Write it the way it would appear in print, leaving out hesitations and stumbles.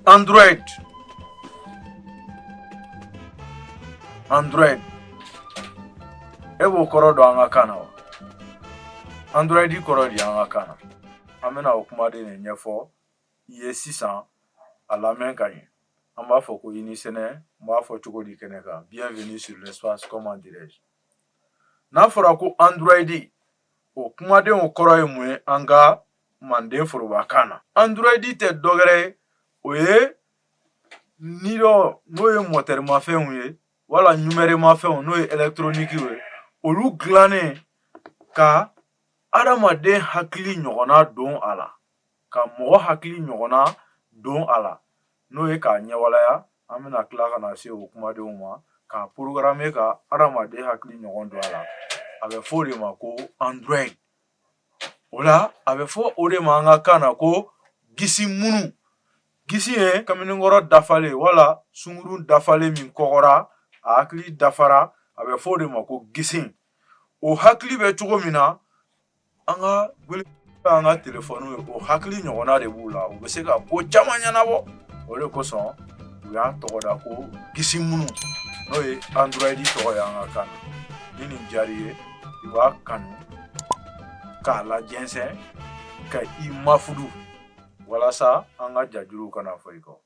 Android, Android, e b'o kɔrɔ dɔn an ka kan na wa? Android kɔrɔ di an ka kan na? An bɛna o kumaden de ɲɛfɔ i ye sisan, a lamɛn ka ɲɛ. An b'a fɔ ko i ni sɛnɛ, n b'a fɔ cogo di kɛnɛ kan? Bienvenue sur l'espace, comment dirais-je. N'a fɔra ko Android, o kumaden o kɔrɔ ye mun ye an ka manden forobakan na? Android tɛ dɔwɛrɛ ye, o ye nidɔ, n'o ye mɔtɛrimafɛnw ye wala ɲumɛrimafɛnw, n'o ye ɛlɛtɔrɔnikiw ye, olu dilannen ka adamaden hakili ɲɔgɔnna don a la, ka mɔgɔ hakili ɲɔgɔnna don a la, n'o ye k'a ɲɛwalaya. An bɛna tila ka na se o kumadenw ma, k'a programmer ka adamaden hakili ɲɔgɔn don a la. A bɛ fɔ o de ma ko Android. O la, a bɛ fɔ o de ma an ka kan na ko gisi munu. Gisi ye kamalenkɔrɔ dafalen wala sungurun dafalen min kɔgɔra, a hakili dafara, a bɛ fɔ o de ma ko gisi. O hakili bɛ cogo min na, an ka wele, an ka telefɔniw ye, o hakili ɲɔgɔnna de b'u la. U bɛ se ka ko caman ɲɛnabɔ. O de kosɔn u y'a tɔgɔ da ko gisi munu, n'o ye Android tɔgɔ ye an ka kan na. Ni nin diyara i ye, i b'a kanu k'a lajɛnsɛn ka i mafudu walasa an ka jajuruw kana fɔ i kɔ.